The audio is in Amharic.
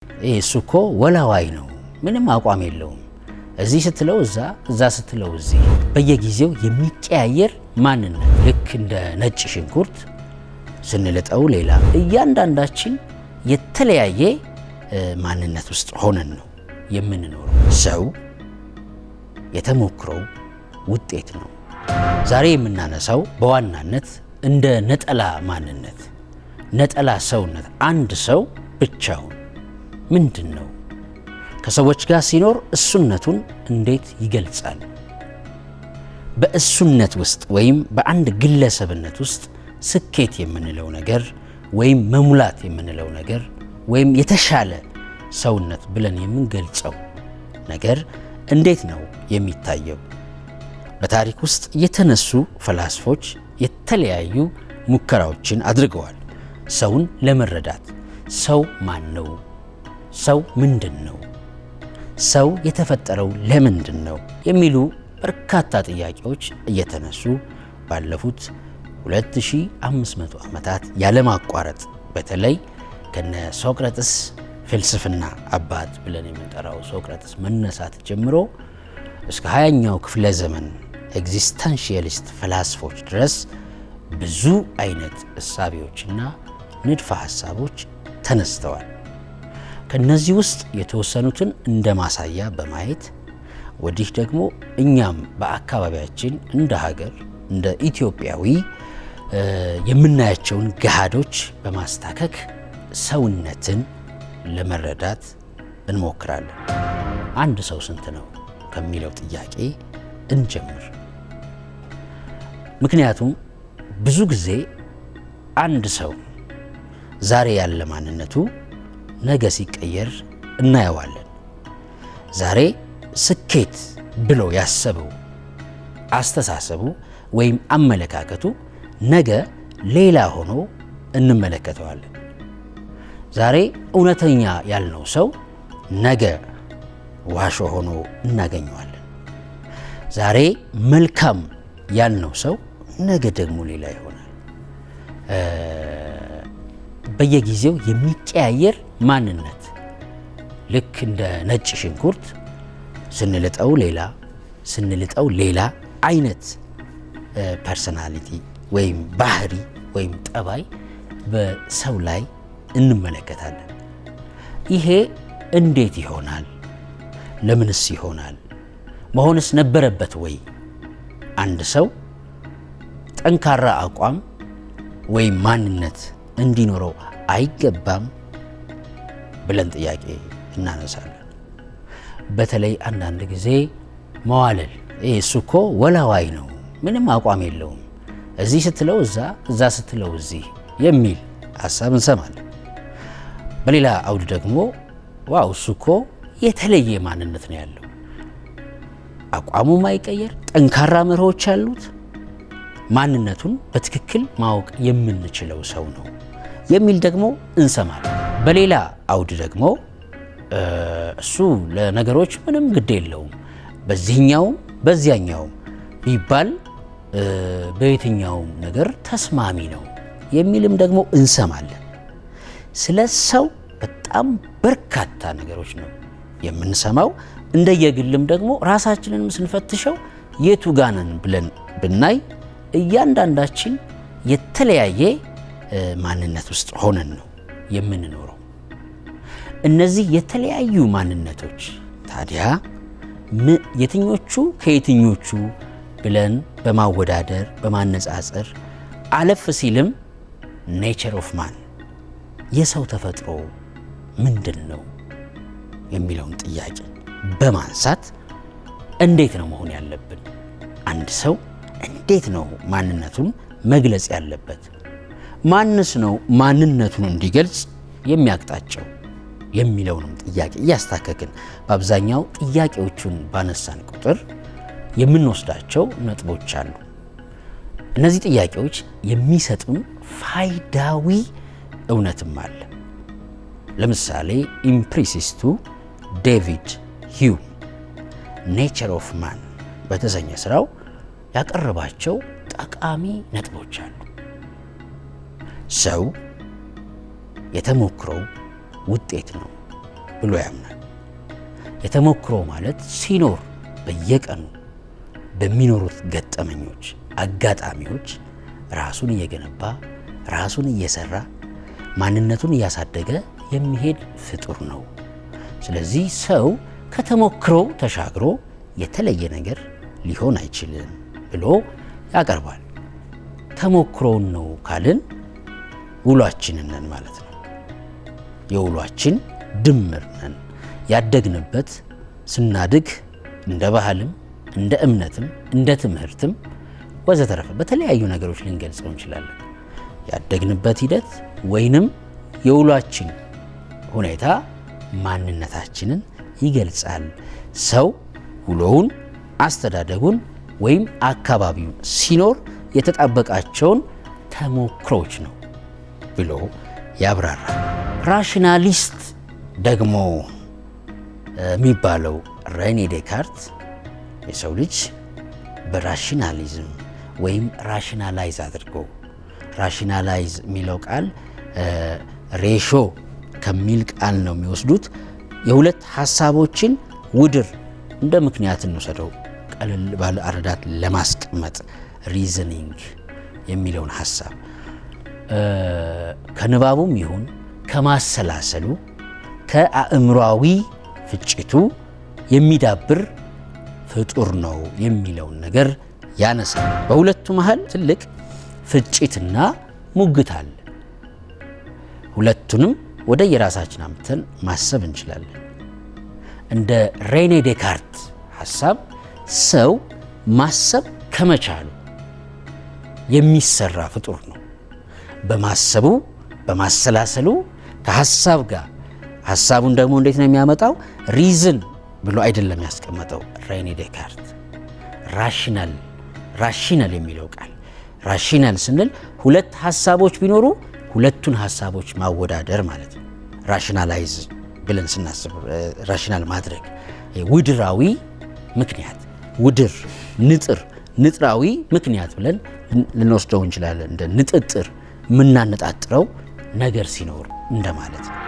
ይህ እሱ እኮ ወላዋይ ነው፣ ምንም አቋም የለውም። እዚህ ስትለው እዛ፣ እዛ ስትለው እዚህ፣ በየጊዜው የሚቀያየር ማንነት፣ ልክ እንደ ነጭ ሽንኩርት ስንልጠው ሌላ። እያንዳንዳችን የተለያየ ማንነት ውስጥ ሆነን ነው የምንኖረው። ሰው የተሞክሮው ውጤት ነው። ዛሬ የምናነሳው በዋናነት እንደ ነጠላ ማንነት፣ ነጠላ ሰውነት፣ አንድ ሰው ብቻውን ምንድን ነው? ከሰዎች ጋር ሲኖር እሱነቱን እንዴት ይገልጻል? በእሱነት ውስጥ ወይም በአንድ ግለሰብነት ውስጥ ስኬት የምንለው ነገር ወይም መሙላት የምንለው ነገር ወይም የተሻለ ሰውነት ብለን የምንገልጸው ነገር እንዴት ነው የሚታየው? በታሪክ ውስጥ የተነሱ ፈላስፎች የተለያዩ ሙከራዎችን አድርገዋል። ሰውን ለመረዳት ሰው ማን ነው? ሰው ምንድን ነው? ሰው የተፈጠረው ለምንድን ነው? የሚሉ በርካታ ጥያቄዎች እየተነሱ ባለፉት 2500 ዓመታት ያለማቋረጥ፣ በተለይ ከነ ሶቅራጥስ፣ ፍልስፍና አባት ብለን የምንጠራው ሶቅራጥስ መነሳት ጀምሮ እስከ 20ኛው ክፍለ ዘመን existentialist ፈላስፎች ድረስ ብዙ አይነት እሳቤዎችና ንድፈ ሀሳቦች ተነስተዋል። ከነዚህ ውስጥ የተወሰኑትን እንደ ማሳያ በማየት፣ ወዲህ ደግሞ እኛም በአካባቢያችን እንደ ሀገር፣ እንደ ኢትዮጵያዊ የምናያቸውን ገሃዶች በማስታከክ ሰውነትን ለመረዳት እንሞክራለን። አንድ ሰው ስንት ነው ከሚለው ጥያቄ እንጀምር። ምክንያቱም ብዙ ጊዜ አንድ ሰው ዛሬ ያለ ማንነቱ ነገ ሲቀየር እናየዋለን። ዛሬ ስኬት ብሎ ያሰበው አስተሳሰቡ ወይም አመለካከቱ ነገ ሌላ ሆኖ እንመለከተዋለን። ዛሬ እውነተኛ ያልነው ሰው ነገ ዋሾ ሆኖ እናገኘዋለን። ዛሬ መልካም ያልነው ሰው ነገ ደግሞ ሌላ ይሆናል። በየጊዜው የሚቀያየር ማንነት፣ ልክ እንደ ነጭ ሽንኩርት ስንልጠው ሌላ፣ ስንልጠው ሌላ አይነት personality ወይም ባህሪ ወይም ጠባይ በሰው ላይ እንመለከታለን። ይሄ እንዴት ይሆናል? ለምንስ ይሆናል? መሆንስ ነበረበት ወይ? አንድ ሰው ጠንካራ አቋም ወይም ማንነት እንዲኖረው አይገባም ብለን ጥያቄ እናነሳለን። በተለይ አንዳንድ ጊዜ መዋለል፣ ይህ እሱ እኮ ወላዋይ ነው፣ ምንም አቋም የለውም፣ እዚህ ስትለው እዛ፣ እዛ ስትለው እዚህ የሚል ሀሳብ እንሰማለን። በሌላ አውድ ደግሞ wow፣ እሱ እኮ የተለየ ማንነት ነው ያለው፣ አቋሙ ማይቀየር፣ ጠንካራ መርሆች ያሉት፣ ማንነቱን በትክክል ማወቅ የምንችለው ሰው ነው የሚል ደግሞ እንሰማለን። በሌላ አውድ ደግሞ እሱ ለነገሮች ምንም ግድ የለውም፣ በዚህኛውም በዚያኛውም ቢባል በየትኛውም ነገር ተስማሚ ነው የሚልም ደግሞ እንሰማለን። ስለ ሰው በጣም በርካታ ነገሮች ነው የምንሰማው። እንደየግልም ደግሞ ራሳችንንም ስንፈትሸው የቱ ጋ ነን ብለን ብናይ እያንዳንዳችን የተለያየ ማንነት ውስጥ ሆነን ነው የምንኖረው። እነዚህ የተለያዩ ማንነቶች ታዲያ የትኞቹ ከየትኞቹ ብለን በማወዳደር፣ በማነጻጸር፣ አለፍ ሲልም nature of man፣ የሰው ተፈጥሮ ምንድን ነው የሚለውን ጥያቄ በማንሳት እንዴት ነው መሆን ያለብን? አንድ ሰው እንዴት ነው ማንነቱን መግለጽ ያለበት? ማንስ ነው ማንነቱን እንዲገልጽ የሚያቅጣጨው የሚለውንም ጥያቄ እያስታከክን፣ በአብዛኛው ጥያቄዎቹን ባነሳን ቁጥር የምንወስዳቸው ነጥቦች አሉ። እነዚህ ጥያቄዎች የሚሰጡን ፋይዳዊ እውነትም አለ። ለምሳሌ empiricist ኡ ዴቪድ ሂዩም Nature of Man በተሰኘ ስራው ያቀረባቸው ጠቃሚ ነጥቦች አሉ። ሰው የተሞክሮው ውጤት ነው። ብሎ ያምናል። የተሞክሮ ማለት ሲኖር በየቀኑ በሚኖሩት ገጠመኞች፣ አጋጣሚዎች ራሱን እየገነባ፣ ራሱን እየሰራ፣ ማንነቱን እያሳደገ የሚሄድ ፍጡር ነው። ስለዚህ ሰው ከተሞክሮ ተሻግሮ የተለየ ነገር ሊሆን አይችልም ብሎ ያቀርባል። ተሞክሮውን ነው ካልን ውሏችንን ነን ማለት ነው። የውሏችን ድምር ነን። ያደግንበት፣ ስናድግ እንደ ባህልም፣ እንደ እምነትም፣ እንደ ትምህርትም ወዘተረፈ በተለያዩ ነገሮች ልንገልጸው እንችላለን። ያደግንበት ሂደት ወይንም የውሏችን ሁኔታ ማንነታችንን ይገልጻል። ሰው ውሎውን፣ አስተዳደጉን ወይም አካባቢውን ሲኖር የተጣበቃቸውን ተሞክሮች ነው ብሎ ያብራራል። Rationalist ደግሞ የሚባለው ሬኔ ዴካርት የሰው ልጅ በ rationalism ወይም rationalize አድርጎ፣ rationalize የሚለው ቃል ratio ከሚል ቃል ነው የሚወስዱት። የሁለት ሀሳቦችን ውድር እንደ ምክንያት እንውሰደው፣ ቀለል ባለ አረዳድ ለማስቀመጥ reasoning የሚለውን ሀሳብ ከንባቡም ይሁን ከማሰላሰሉ፣ ከአእምሯዊ ፍጭቱ የሚዳብር ፍጡር ነው የሚለውን ነገር ያነሳል። በሁለቱ መሀል ትልቅ ፍጭትና ሙግት አለ። ሁለቱንም ወደ የራሳችን አምጥተን ማሰብ እንችላለን። እንደ ሬኔ ዴካርት ሀሳብ ሰው ማሰብ ከመቻሉ የሚሰራ ፍጡር ነው። በማሰቡ፣ በማሰላሰሉ፣ ከሀሳብ ጋር፣ ሀሳቡን ደግሞ እንዴት ነው የሚያመጣው? Reason ብሎ አይደለም ያስቀመጠው ሬኔ ዴካርት። Rational የሚለው ቃል፣ rational ስንል ሁለት ሀሳቦች ቢኖሩ ሁለቱን ሀሳቦች ማወዳደር ማለት ነው። Rationalize ብለን ስናስብ rational ማድረግ፣ ውድራዊ ምክንያት፣ ውድር፣ ንጥር፣ ንጥራዊ ምክንያት ብለን ልንወስደው እንችላለን። እንደ ንጥጥር የምናነጣጥረው ነገር ሲኖር እንደማለት ነው።